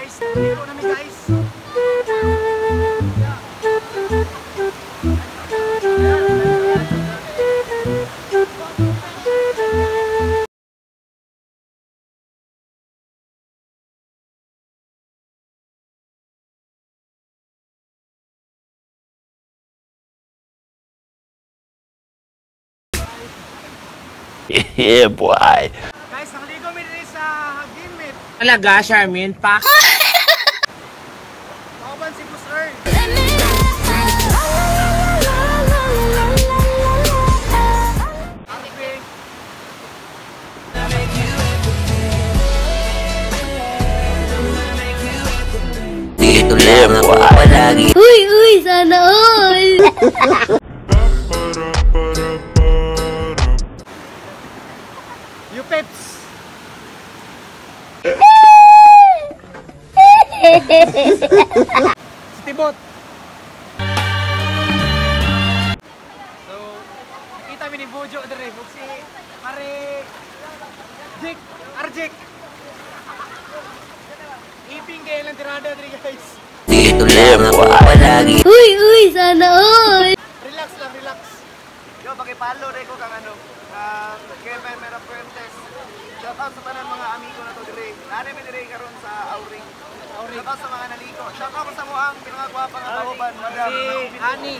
Guys. Ligo na mi, guys. Yeah, boy. Guys, nakaligo mi diri sa Hagimit. Talaga, Charmin? Pa? Kauban si Boss Earl. Ate Greg. Dito lang ako palagi. Uy, uy, sana all! You Peps. Si Tibot. So, nakita mi ni Bojo dire ug si Pare Jake, Arjek. Iping kay ilang tirada dire, guys. Dito lang ako palagi. Uy, uy, sana all! Relax lang, relax. Yo, paki-follow rin ko kang ano, kang Kevin Mera Fuentes. Shout out sa tanan mga amigo na to dire. Naanay mi dire karon sa Auring. Auring. Shout out sa mga naliko. Shout out sa muang pinakagwapa nga kauban, Madam. Si Ani.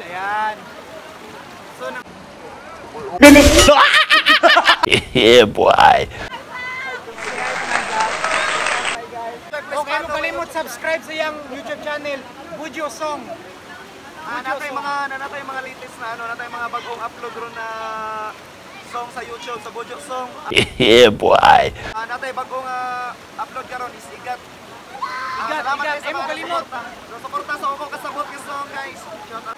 Ayan. So, na Yeah, boy. Okay, mo kalimot subscribe sa iyang YouTube channel, Bujo Song. Ah, natay mga latest na ano, natay mga bagong upload ron na song sa YouTube sa Bojo Song. Yeah, boy. Ah, natay bagong upload karon is Igat. Ah, Igat, salamat Igat. guys sa Ay, mo mga kalimot. suporta. So, suporta sa akong kasabot nga song, guys. Shout out.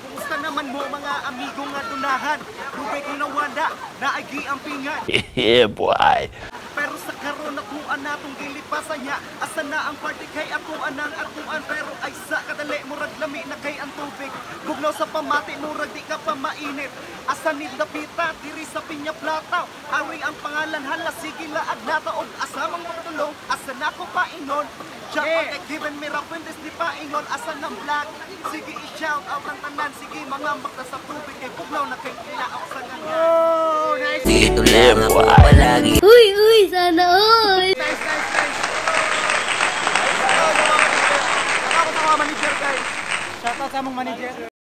Kumusta naman mo mga amigo nga dunahan? Dugay kong nawala, naagi ang pingan. Yeah, boy. Pero sa karon nakuha natong gilipasan niya. Asa na ang party kay ako anang atuan? Pero ay sa kadali murag lami na kay ang tubig. Bugnaw sa pamati murag di ka pa mainit. Asa ni dapita diri sa Piña Plata. Awing ang pangalan hala sige laag nataog. Asa mang magtulong asa na ko paingon. Shout out kay Given Mira Fuentes di paingon. Asa ng vlog sige i-shout out ang tanan. Sige mga makta sa tubig kay bugnaw na kay ilaok sa nganga. Oh, nice, Dito lang ako palagi. Uy, uy, sana all! nice, nice, nice. Shout out sa mga manager, guys. Shout out sa among manager.